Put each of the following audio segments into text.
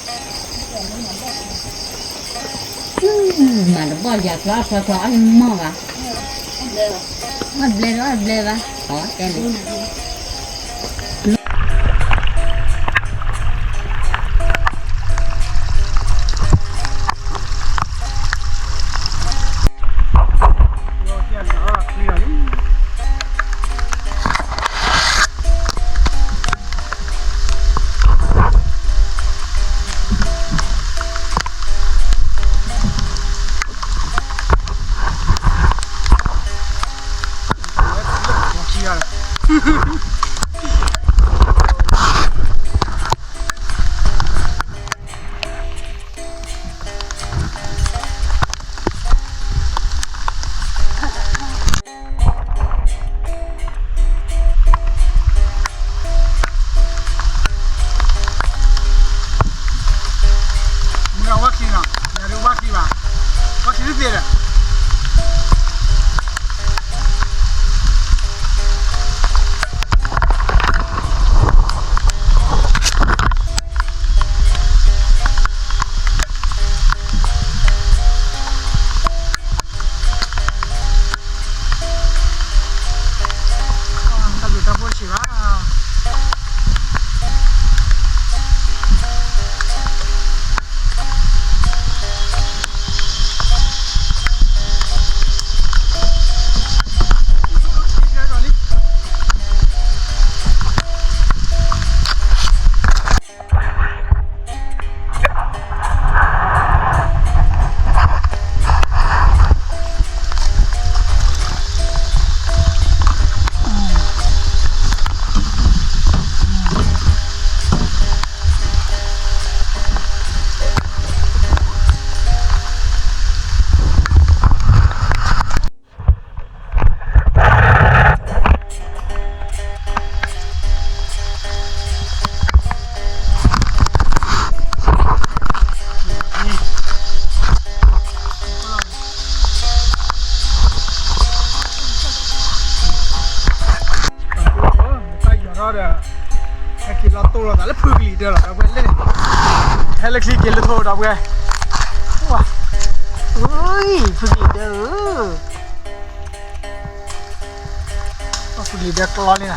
မၤတဘီၣ်ယၤကျီအီၣ်ချီချီအီၣ်လံမီၢ်ဘၣ်, အီၣ်ဘျဲဒီးအီၣ်ဘျဲဘၣ်, အီၣ်တဲလံ. မုၢ်ဂၤဝါခံနီၤ, ယၤဒုးဝါခံဘၣ်, ဝါခံတသ့ဒီး တၢ်ဘျုးတၢ်ဖှိၣ်တဆံးဘၣ်. တၢ်ယီၤထီၣ်ဒီး ဟဲက့ၤလီၤတိၢ်လိာ်သးလၢဖုကလံၤဒၢလီၤ ဒီပုၢ်ဝဲၢ်လၢန့ၣ်, ဟဲလၢချံက့ၤလၢထိ ဒီပုၢ်ဝဲၢ်, ဝါ, အၢ ဖုကလံၤဒၢဧၢ, ဖုကလံၤဒၢကျီလံနၤ.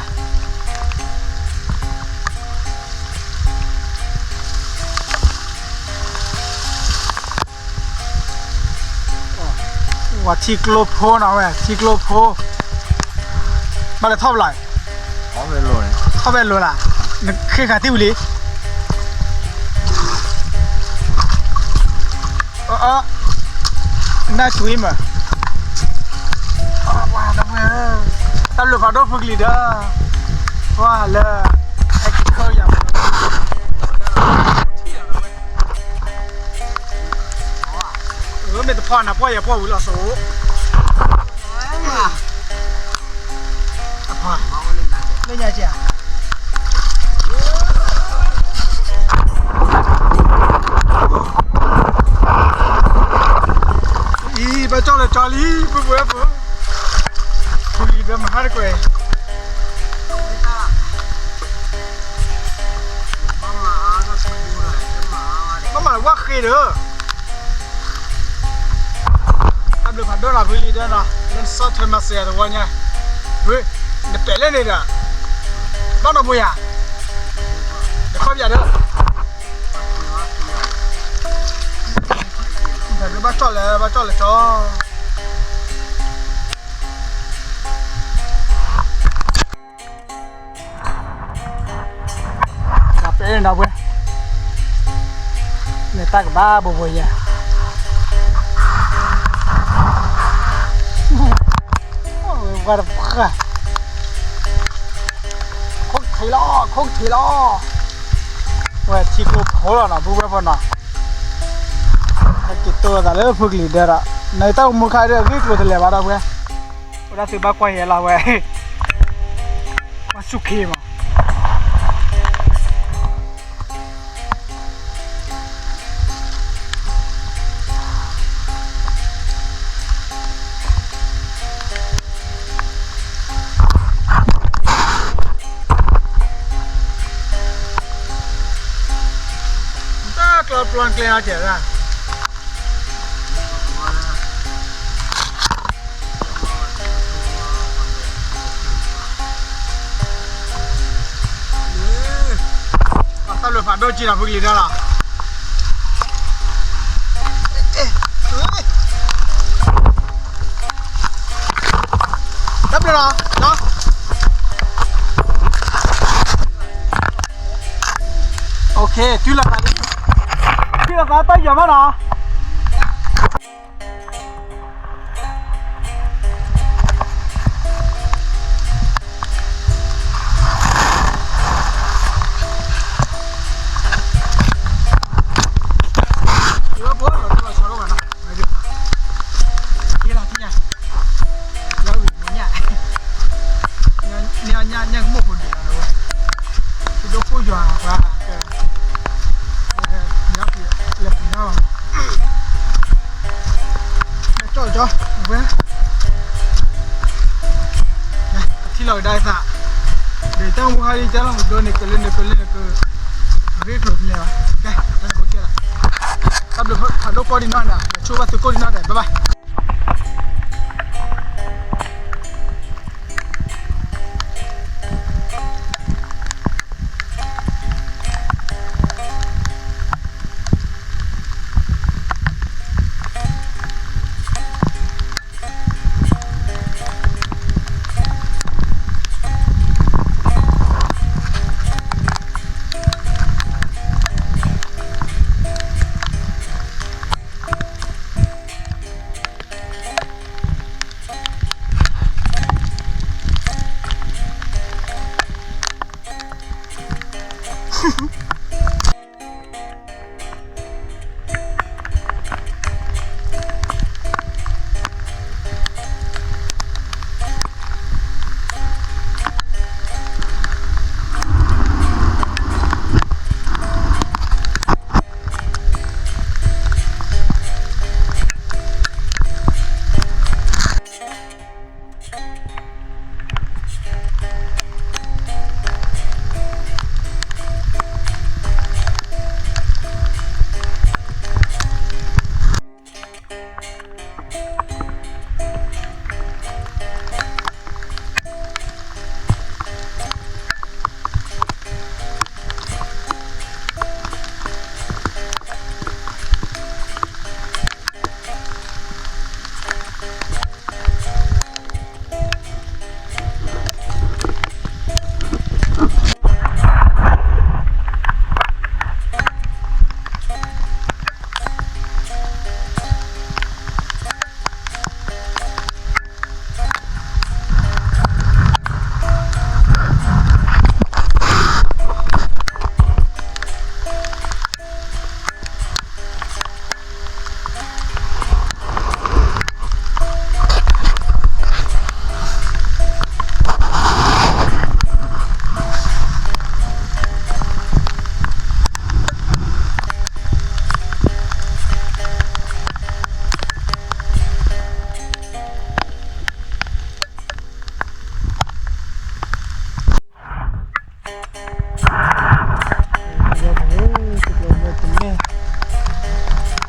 ဝဲထံကျိဖိနီၤဝဲ ထံကျိဖိ, ဘၣ်လဲၤထီၣ်ဘျီ, ထီၣ်ဖဲလိၤလၢ်, နဃ့ဃာ်ထံဝံၤလံ, အၢ, နၢ်ဆွံမး, တၢ်ဘျုးဖးဒိၣ်ဖုကလံၤဒီး, ပှၤလၢ ဟဲက့ၤခၢယၤ မ့ၢ်တဖီနၤပှၢ်ယၤပှၢ်ဝံၤလီၤစိ အဖီ, လၢညါကဲ, အံၤ ဘၣ်ကၠီၣ်လၢကၠီလံ ပုၢ်ပုၢ်ဝဲၢ်ဖိ, ဖုကလံၤဒၢမဟါတကွဲၢ် ဘၣ်မၤဝဲဃ့ဒီး, တၢ်ဘျုးဖးဒိၣ်နီၤ ဖုကလံၤဒၢနီၤ လၢနဆီၣ်ထွဲမၤစၢၤယၤတဝီညါ, နပဲာ်လၢန့ၣ်ဒီး, ဘၣ်နီၢ်ဘိယၤ, နခီၣ်ပယၤဒီး, ဘၣ်ကၠီၣ်လၢ ဘၣ်ကၠီၣ်လၢကၠီ တၢ်ပဲာ်ဒီပုၢ်ဝဲၢ်, မ့ၢ်တၢ်ကဘၣ်ဘိဘိယဲ, ဝဲတပှၢ်, ခိၣ်ထံးလီၤ ခိၣ်ထံးလီၤ, ဝဲထံကျိဖိလီၤနီၤ ပုၢ်ဝဲၢ်ဖိနီၤ, ဟဲက့ၤတိၢ်လိာ်သးလၢဖုကလံၤဒၢဒီး, နတၢ်အိၣ်မူခါဒီးအဂ့ၢ်ကျိၤတလဲၤဘၣ်ဒီပုၢ်ဝဲၢ်, အိၣ်ဒၣ်သုဘၣ်ကွၢ်ယဲလီၤဝဲ, ကွၢ်ဆူၣ်ခ့မး ကျီပျီကျဲအီၤကဲဒၣ် ပှၤသးဘျုးဖးဒိၣ်က့ၤဒီး ဖုကလံၤတၢ်လီၤ. တၢ်ဘျုးလီၤ. တုၤလီၤသးလံ, တုၤလီၤသးတၢ်ယီၤမးနီၤ. ကထံၣ်လီၤကဒါအသး, ဒီးတၢ်မူဟါလံတဲလီၤ ဒိးန့ၢ်ကလၢန့ၢ်ကလၢန့ၢ်က, အဂ့ၢ်ကျိၤဖဲလဲၣ်ဘၣ်, ကဲ, တၢ်ကိးထံၣ်လီၤ, တၢ်ဘျုးဖးဒိၣ်ကိးဒံးနီၢ်ဒၣ်, ဆိဘၣ်သုကိးဒံးနီၢ်ဒၣ်, ဘၣ်ဘၣ်.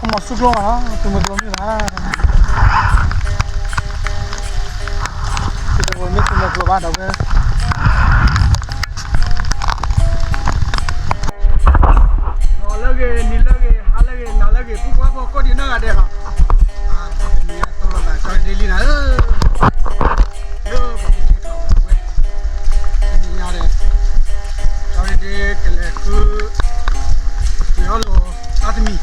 ကမၤဆူကျိဘၣ်နီၤ, သုးမုၢ်ကျိမ့ၢ်ဘၣ်, သုးမုၢ်ကျိမ့ၢ်သုးမုၢ်ကျိဘၣ်ဒီးဝဲ, လၢဂ့ၤ နံၤလၢဂ့ၤ ဟါလၢဂ့ၤ နၤလၢဂ့ၤ ပုၢ်ဖိဝဲၢ်ဖိကိးဒံးနီၢ်ဂၤဒဲးလီၤ, တနံၤညါတီလီၤသး ကၠီဒ့လံနၤဧၢ, လၢပှၤဖိက့ၤကျီဝဲ တနံၤညါဒီး ကၠီဒ့ကလဲၤဃု ပှ့ၤအီၣ်လိာ်တၢ်တမံ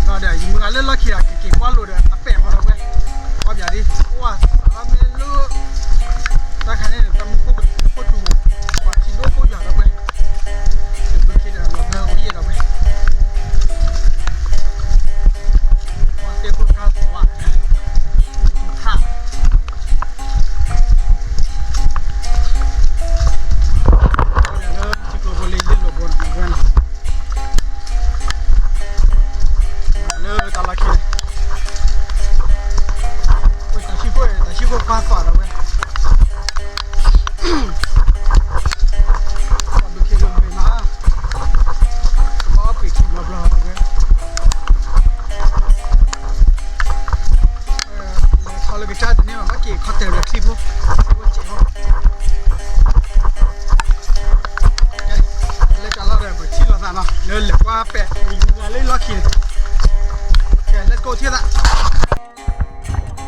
ၤ, ဒီးယမုၢ်ဂၤလၢလီၢ်ခံဒီး ကက့ၤကွၢ်လိာ်ဒီးအပဲာ်မီၢ်ဒီးဝဲ, ကွၢ်ပၠးဒ် ကွၢ်စးလီၤမ့ၢ်လၢ တၢ်ခါန့ၣ် တၢ်မူခိၣ်ကတၢၢ်ခိၣ်တူာ်, ပှၤထံဒိၣ်ခိၣ်ယွၤဒီးဝဲ, တဘျုးခ့ဒီးလီၤဘျၢအိၣ်ယဲၢ်ဒီးဝဲ, ကွၢ်သ့ၣ်ခိၣ်ခါသီဝါ, ထး လၢထံကျိဖိလၢယလီၢ်ဘိန့ၣ်ဝဲန့ၣ်, လၢတၢ်လီၢ်ခံန့ၣ်, ဝဲတၢ်ဆံခိၣ် တၢ်ဆံခိၣ်ပၢ်သီဒီးဝဲ, ပှၤဒုးခ့ဒိၣ်မ့ၢ်မး, ကဘၣ်အီၣ်ပှ့ၤခံဘျီဘျီဒီးဝဲ ခီတဲာ်ဒီးချံဖိ, ချံဖိစဲးဖိ, ကဲ, လဲၤကလီၤဒီး ပထံၣ်လိာ်သးနီၤ, လၢလဲၤကွၢ်ပဲာ် မ့ၢ်လၢလီၢ်ခံန့ၣ်, ကဲ let's go ထံၣ်သး အိၣ်ဒီး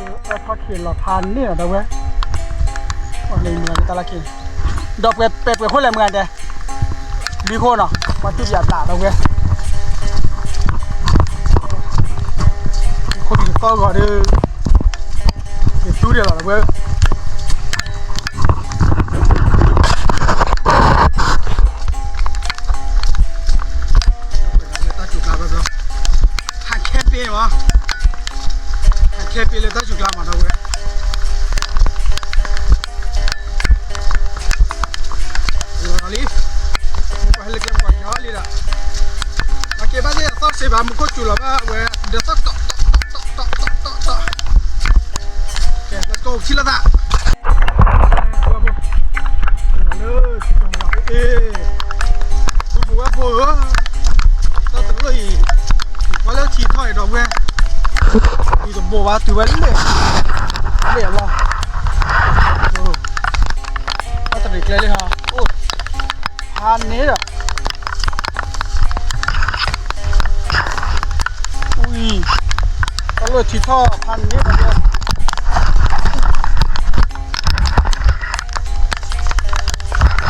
အၢထီၣ်ခံးလီၤဖးန့ၣ်လီၤ ဒီပုၢ်ဝဲၢ်, အိၣ်လၢမုၢ်ဂၤလၢတၢ်လီၢ်ခံန့ၣ်, ဒီးပဲာ်ပဲာ်ပဲာ်ဖိလဲၣ်မုၢ်ဂၤဒဲး, လွံၢ်ခိၣ်နီၤ, ပှၤတူၢ်ပၠးဘျး ဒီပုၢ်ဝဲၢ်, ခိၣ်ဒံးတသီၣ်ဂီၤဒီး, ကတူၢ်ဒံးလီၤ ဒီပုၢ်ဝဲၢ် ဟးခဲပ့ၤမး, ဟးခဲပ့ၤလၢတၢ်စူၤကျါမး ဒီပုၢ်ဝဲၢ်, လီၤလံ, မ့ၢ်ပှၤဟဲလၢကျဲမ့ၢ်ပှၤကညီလံဒီး, မၤက့ၤဘၣ်သ့ၣ်အသီၣ်စ့ဘၣ် မူခိၣ်စူၤလီၤဘၣ်ဝဲ, ဒီးသီၣ်တီၣ်တီၣ်တီၣ်တီၣ်တီၣ်တီၣ်တီၣ်, ကဲ let's go ထံၣ်လိာ်သး လၢ အ့ၣ်, ပုၢ်ဖိဝဲၢ်ဖိဧၢ, တၢ်တလီၢ်အံၤ, ပှၤလၢထံထီၣ်အံၤဒီးဝဲ, တုၤတဘိးဘၣ် တုၤဝဲလဲၣ်, လဲၣ်အလီၢ်, တၢ်တရံးကျဲလံဟီ, အိၣ်, ဖးန့ၣ်ဒီး ဝံၤ, တၢ်လီၢ်ထံထီၣ်ဖးန့ၣ်ဒီး အလီၢ်ဒၣ်ကဲၤ, လီၢ်လီၢ်လၢ်, ဟါ, ထီၣ်ဒံးဧါ,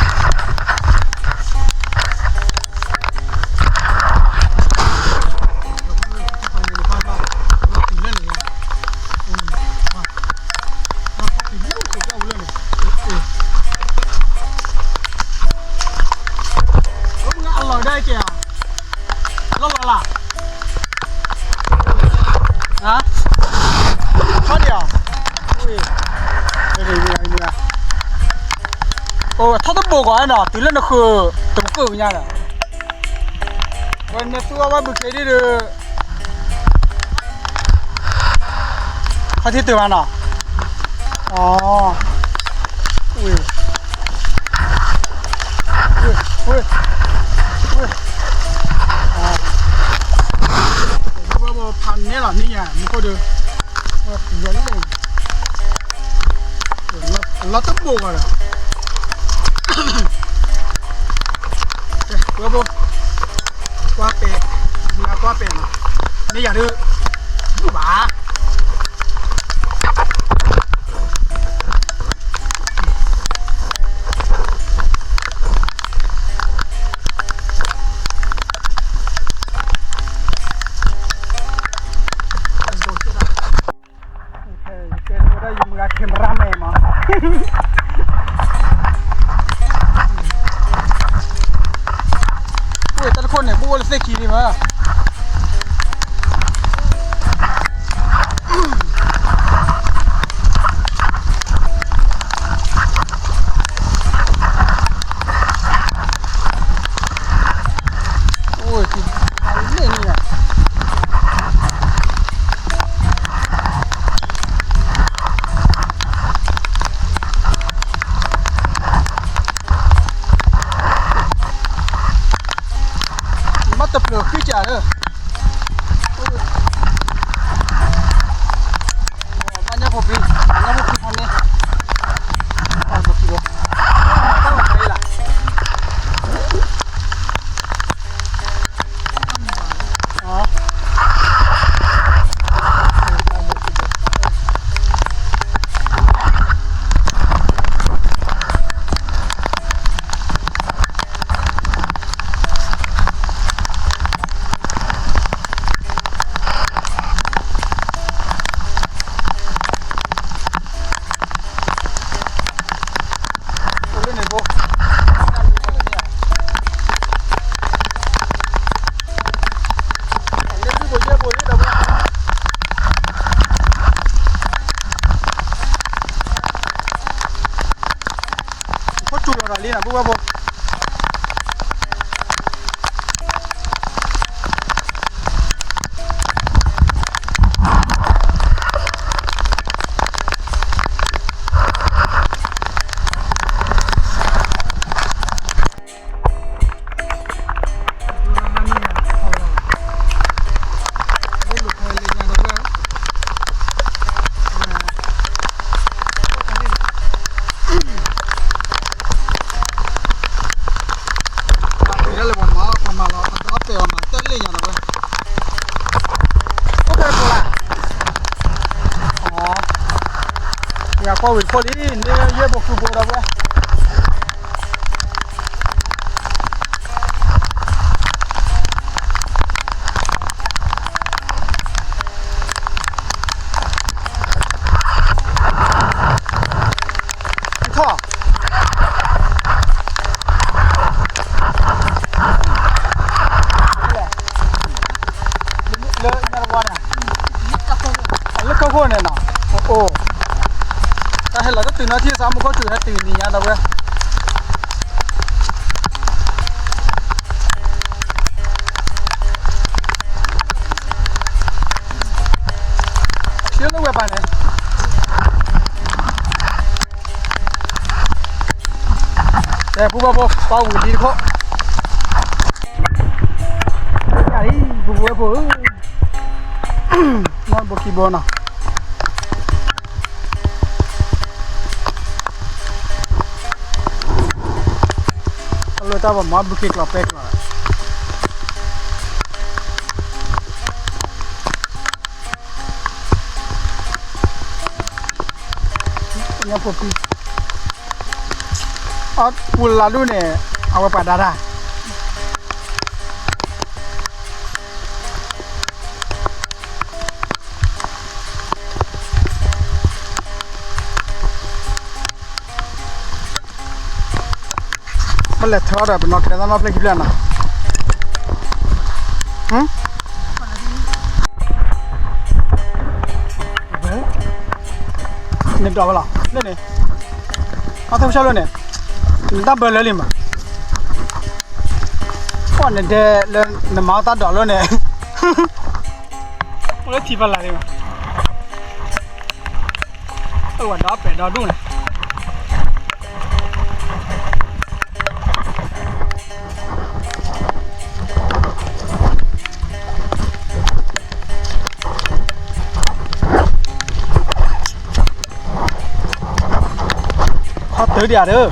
အိၣ်, ထီၣ်တဘိးကီးနီၤ တုၤလၢနဃုာ်, တကၢၢ်ကညါဒီး, ဝဲနသူအီၣ်ဘၣ်ဘုခ့ဒံးဒီး ခီၣ်ထံးတုၤမးနီၤ, အ, ဝ့ၢ်, ဝ့ၢ်, ဝ့ၢ်, ဝဲဘိဖးနဲလီၤန့ၣ်ညါ မူခိၣ်ဒီး, ဝဲလဲၣ်, လီၤတဘိးဂီၤဒီး, ဝဲဘိ, ကွၢ်ပဲာ်, မ့ၢ်ကွၢ်ပဲာ်နီၤ, မ့ၢ်ယၤဒုး, ဘူၣ်ဘၣ် ကဲဝဲဒၣ်ယမုၢ်ဂၤ cameraman မး, အိၣ်တၢ်တခိၣ်န့ၣ် ဘိၣ်အိၣ်လၢသ့ၣ်ခံန့ၣ်မး, အိၣ်, န့ၣ်န့ၣ် မ့ၢ်တဖျၢၣ်ဃံကၢ်လၢ, ဘၣ်ညါဖိဖံ, ဘၣ်ညါဖိဖံဖးန့ၣ်, ဘၣ်ဖိဖံဘၣ်, တၢ်လီၤဖးအံၤလၢ ဖိတူၢ်လီၤဒီးလံနီၤ ပုၢ်ဝဲၢ်ဖိ လၢလူၤဖဲလၢညါဒီးဝဲ, ပှၤဝံၤတခိၣ်လံ, န့ၣ်ယဲၢ်ဘိဃုဘိဒီပုၢ်ဝဲၢ်. ထီၣ် လၢညါတဝါန့ၣ်, လၢကီၢ်ခိၣ်န့ၣ်နီၤ, အိၣ်, တၢ်ဟဲလီၤတတုၤနီၤထံၣ်စးမူခိၣ်စူၤဟဲတုၤနံၤညါဒီပုၢ်ဝဲၢ်. လၢဝဲပၢ်န့ၣ်, တဲပူဘၣ်ဖိပှၤဝံၤလံတခိၣ်, ယၤလံ, ပူဘိဝဲဖိဧၢ, နီၢ်ဘိခံဘိနီၤ. အလီၢ်တၢ်ပှၤမၤဘုခ့ကျိးပဲကျိး, ညါဖိပံ, အပူၤလၢ်ဒူၣ်န့ၣ်, အဝဲပှၤဒါတၢ် ပလဲၤထၢဒီးပနီၣ်ကျဲသၣ်နီၣ်ဖျၢၣ်ခံဖျၢၣ်နီၤ, နဒိးဝဲလီၤ လၢန့ၣ်, အထီၣ်ကဆှီလၢန့ၣ်, နတၢ်ဘၢလၢလံမး, ပှၤနဒဲလၢနမၤအီၣ်တၢ်ဒိးလၢန့ၣ်, အိၣ်လၢထံဖီလာ်လံမး. အိၣ်ဝဲဒီးပဲာ်ဒီဒူၣ်န့ၣ်, ခီတၢၢ်ဒံးဧါဒီး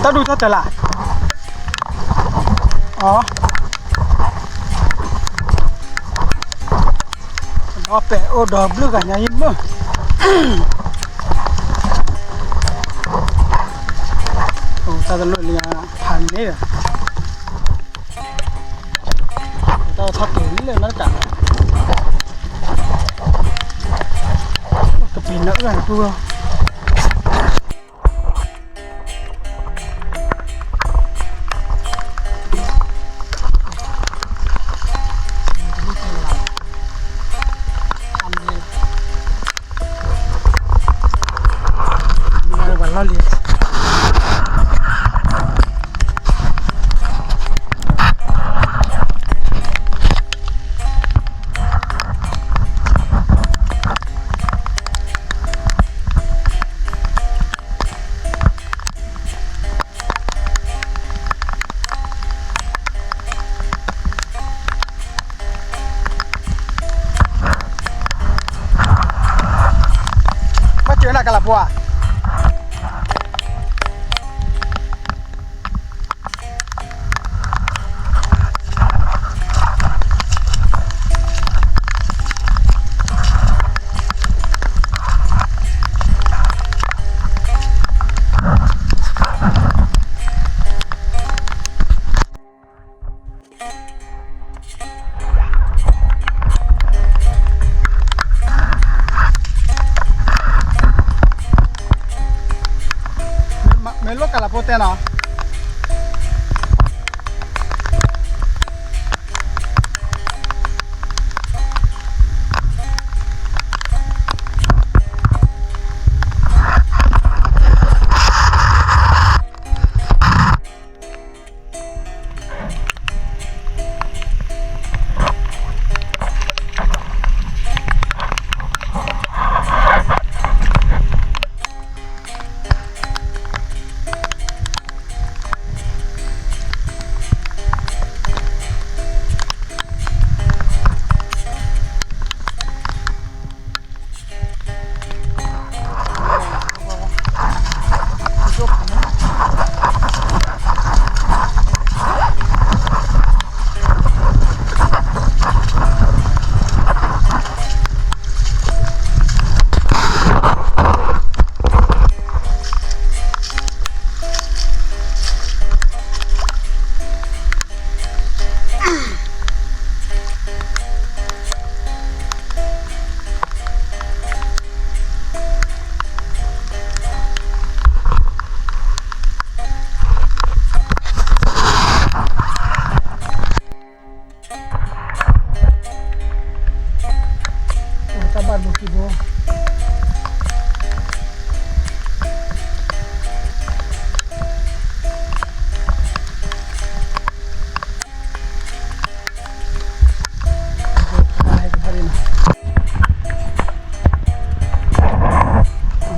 တၢ်ဒူၣ်ထီၣ်တၢ်လၢ်, အီ, ဒီးပဲာ်အိၣ်ဒီးဘျုးဂၤညါယံၤမုၢ်, အိၣ်တၢ်တလိၣ်လံ, ဖးန့ၣ်ဒီး တၢ်ထီၣ်တုၤလၢမၤတကးလီၤ, ကပံၤနၢအုၣ်နပူၤလီၤ. ဘၣ်စၢၤနၤကလးဖိဧါ. မ့ၢ်လိၣ်ကလးဖိတဲနီၤ.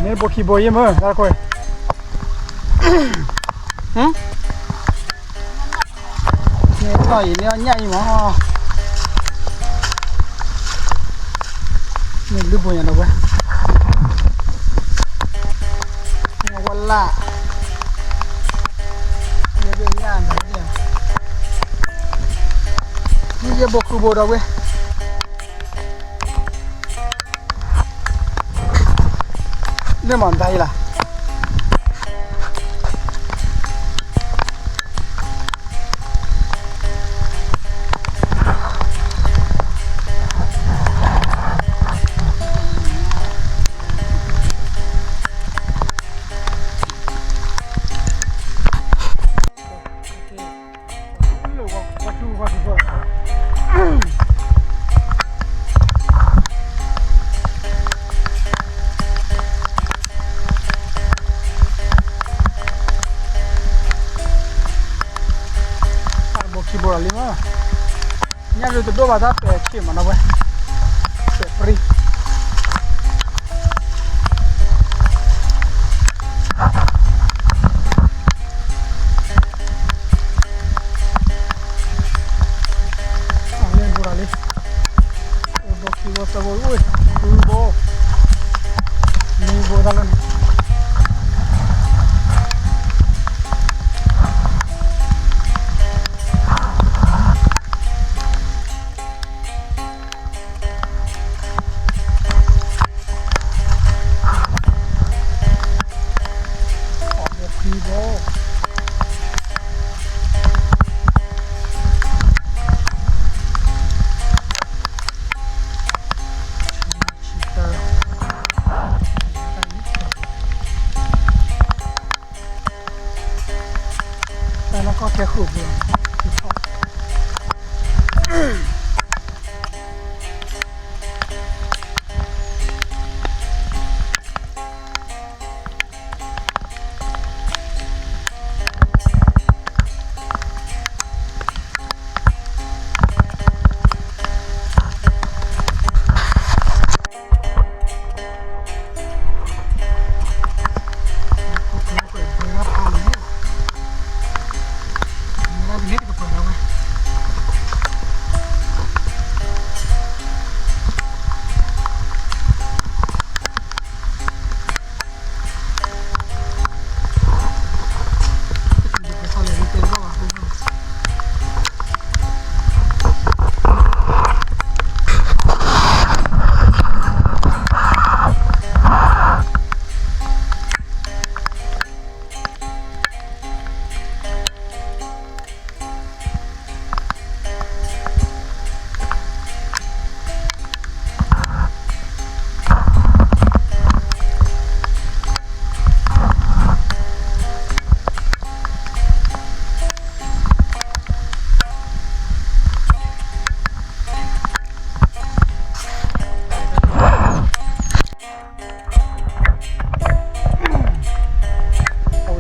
န့ၣ်ဘိခံဘိယ့ၢ်မၢ တၢ်တခွဲး, န့ၣ်နီၢ်အံၤ န့ၣ်အီၣ်ညၣ်အံၤမး, န့ၣ်လုၢ်ဘိညါဒီးဝဲ, ဝဲလၢ်, န့ၣ်ညၣ်ဒီး, န့ၣ်ယဲၢ်ဘိဃုဘိဒီးဝဲ န့ၣ်မၤတၢ်အံၤလီၤ. ဘိခံဘိလီၤလံမး, ညၣ်ဒုးတဒိၣ်ဘၣ် တၢ်ပဲာ်ဆံးမးနီၤဝဲ, ပဲာ်ပြံ အလဲၤဘိလီၤလံ, ဘိခံဘိသၢဘိအိၣ်, ဃုဘိ, နွံဘိတၢ်လၢန့ၣ် တၢ်လၢကီၢ်ခဲဃုာ်ပူ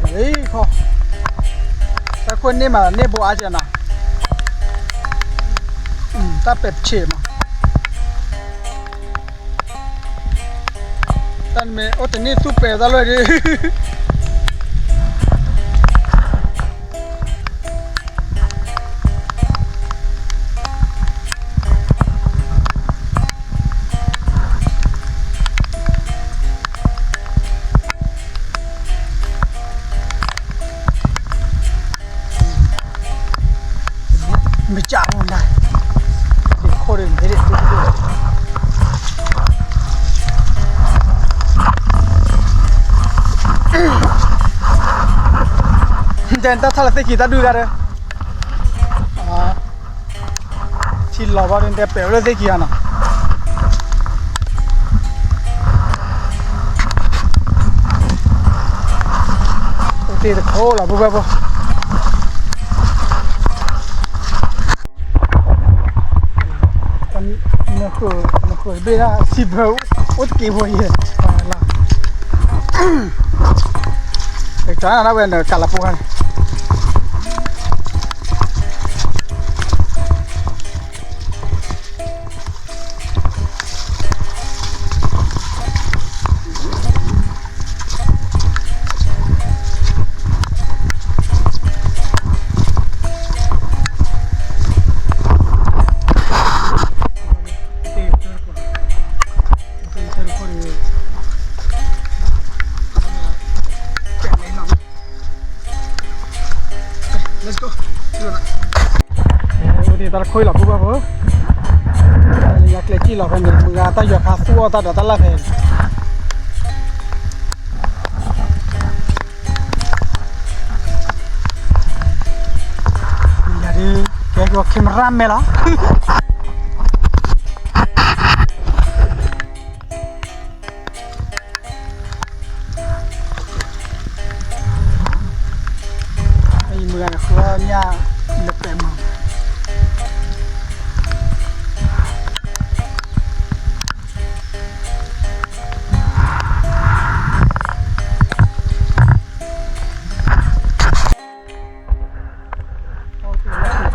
ၤလီၤ. တၢ်ခွဲးန့ၢ်မး န့ၢ်ဘိအါကနီၤ, တၢ်ပဲာ်ဆံးမး, တၢ်နမ့ၢ်အိၣ်တနံၣ်သူပဲာ်တၢ်လီၤဒီး မ့ၢ်ကၢ်မနုၤ, ခိၣ်ဒီးမ့ၢ်ဒ်, တၢ်ထီၣ်လၢသ့ၣ်ခံတၢ်ဒုၣ်တၢ်ဒီး ထံလီၤဘၣ်ဒီး တဲပဲာ်ဝဲလၢသ့ၣ်ခံဂၤနီၤ, အိၣ်တ့ၢ်တခိၣ်လီၤ ပုၢ်ဝဲၢ်ဖိ, နဃၢၤတဘ့ၣ်ဒၣ် စံးဘၢ အိၣ်တက့ၢ်ဖိယဲၢ်, လီၤ, တၢ်နဝဲနကးလီၤဖိခါန့ၣ် တၢ် တၢ်တခိၣ်အံၤလီၤဖိဘၣ်ဖိ, ယကျဲစံၣ်လီၤဖဲန့ၣ် မုၢ်ဂၤတၢ်ယွၤခါသူၣ်အီၣ်တၢ်ဒီးတၢ်လၢ်ဖဲန့ၣ် ယၤဒုး ကဲကီ camera man လီၤ. အံၤမုၢ်ဂၤန့ၣ် ဃုအီၣ်ညၣ်လၢပဲာ်မုၢ် နသိလီၤပဲ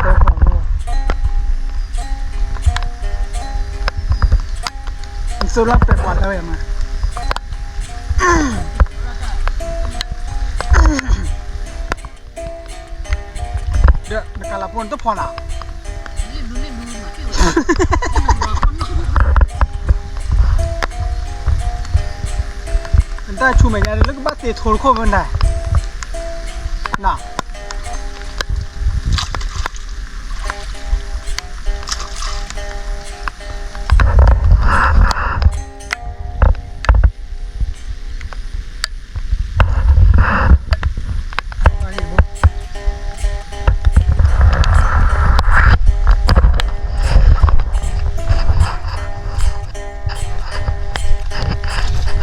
ာ်ကွၢ်လၢဝဲမး, ဒီးနကလးဖိနတဖီၣ်နၤ, နတၢ်ဆူၣ်မဲာ်ညါလၢကဘၣ်တ့ထိးတခိၣ်မနုၤ, န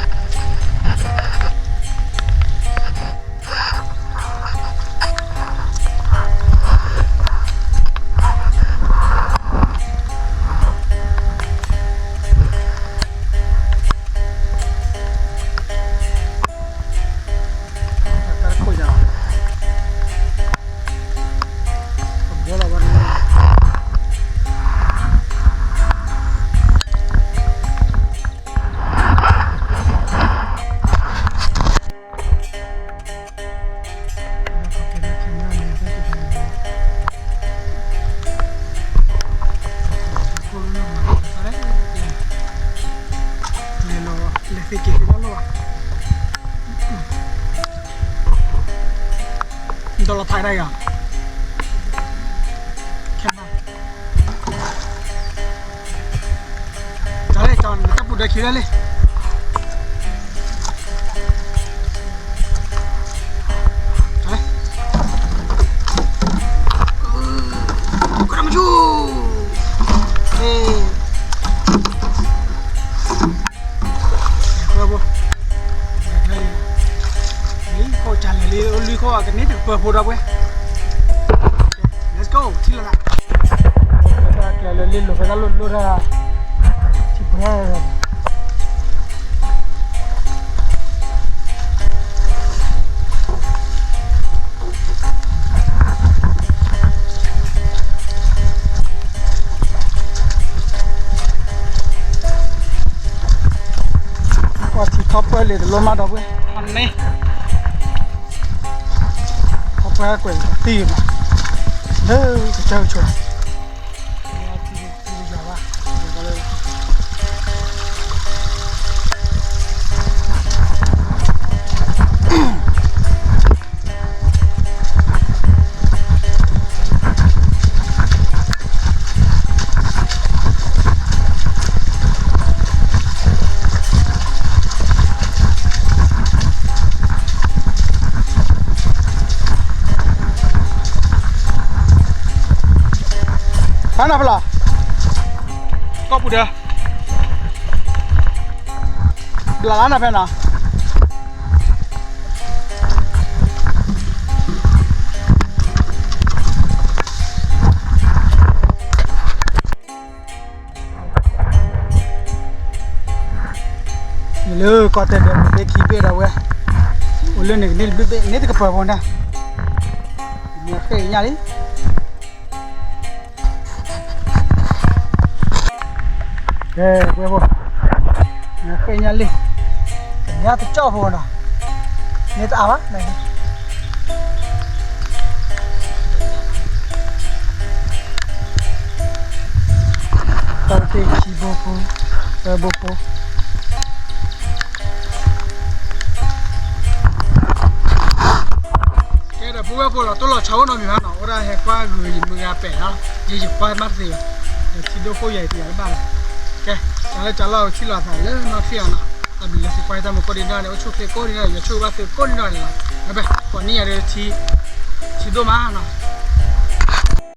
လဲၤလီၤ လဲၤသ့က့ၤသ့ဘၣ်လီၤဘၣ်, နတလီၤဖးဒၣ်ယၤ, ခဲမး ကၠီလံ ကၠီ နတၢ်ပူၤဒၢခံဒၣ်လံ, ကၠီလံ, ကရမဆူၣ်, လံခိၣ်ကၢ်လဲၤလံ အိၣ်လံခိၣ်အကန့ၢ်တကပၢၤဖိဒီးဝဲ, Let's go ထံၣ်လီၤလၢ တၢ်ကျဲၤလၢလ့လိာ်ဖဲတၢ်လိၣ်လိၣ်တၢ် ထံပှဲၤ ကွၢ်ထံခီပၢၢ်လံတလိၣ်မးဒီးဝဲ, န့ၣ် ခီပၢၢ်ကွဲးသံမး, လၢကစၢၢ်ကဆိး ဖဲနၤဖဲလီၤ, ကီၢ်ပူၤဒီး ဘျးလါနၤဖဲနၤ, လၢကီၢ်တဲၣ်ဒဲး မ့ၢ်သ့ခံဘ့ၣ်ဒီးဝဲ, အိၣ်လၢန့ၣ်ကန့ၢ်တဘ့ၣ်ဘ့ၣ် န့ၢ်တကပၢၤဖိန့ၣ်, မ့ၢ်ဃ့ညါလံ ကဲ ပှဲၤဖိ, နဃ့ညါလံ, ကညါတကၠီၣ်ဖိနီၤ, န့ၢ်တအါဘၣ်, တၢ်တ့ခံဘိဖိ, သၢဘိဖိ, ကဲဒီး ဝဲဖိလီၤ တိၢ်လီၤဆီအိၣ်နီတမံၤဘၣ်နီၤ, အိၣ်ဒၣ်ဟဲကွၢ်ဂုာ်ယမုၢ်ဂၤပဲာ်နီၤ, ယဲယကွၢ်မးတသ့ဘၣ်, ဒီးထံဒိၣ်ခိၣ်ယဲအံၤတယၤတဘၣ်လီၤ. ကဲ, တၢ်လၢတၢ်လီၢ်ထံၣ်လိာ်သးလၢနီၢ်ထံၣ်အီၤနီၤ, တၢ်ဘျုးလၢသုကွၢ်တၢ်မူကိးဒံးနီၢ်န့ၣ် အိၣ်ဆူၣ်ချ့ကိးဒံးနီၢ်န့ၣ် ယွၤဆိၣ်ဂ့ၤဘၣ်သုကိးဒံးနီၢ်န့ၣ်လီၤ. ဘၣ်ဘၣ် ကိးနံၣ်ယၤဒီး ထံဒိၣ်မးနီၤ,